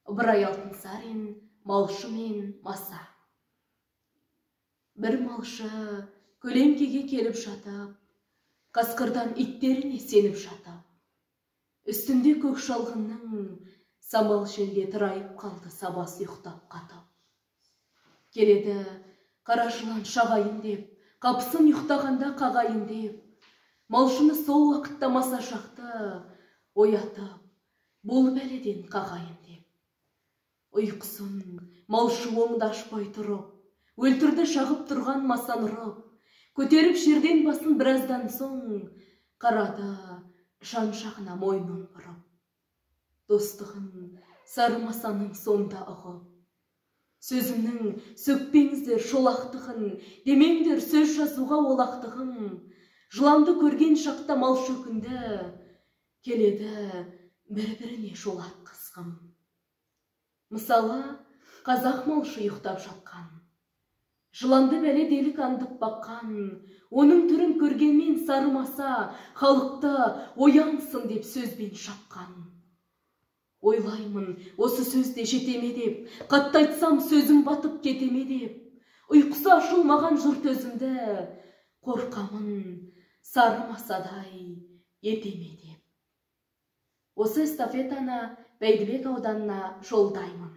Ыбырай Алтынсарин, «Малшы мен маса». Бір малшы көлеңкеге келіп жатып, қасқырдан иттеріне сеніп жатып, үстінде көк шалғынның самал желге тырайып қалды сабасы ұйықтап қатып. Келеді қара жылан шағайын деп, қапысын ұйықтағанда қағайын деп, малшыны сол уақытта маса шақты оятып, бұл бәледен қағайын деп. Ұйқысын малшы оңды ашпай тұрып, өлтірді шағып тұрған масаны ұрып, көтеріп жерден басын біраздан соң қарады жан жағына мойнын бұрып. Достығын сары масаның сонда ұғып, сөзімнің сөкпеңіздер шолақтығын, демеңдер сөз жазуға олақтығым, жыланды көрген шақта малшы өкінді, келеді бір-біріне жолатқызғым. Мысалы, қазақ малшы ұйықтап жатқан, жыланды бәле делік аңдып баққан, оның түрін көргенмен сары маса халықты оянсын деп сөзбен шаққан. Ойлаймын, осы сөзде жете ме деп, қатты айтсам сөзім батып кете ме деп, ұйқысы ашылмаған жұрт өзімді қорқамын сары масадай ете ме деп. Осы эстафетаны Бәйдібек ауданына жолдаймын.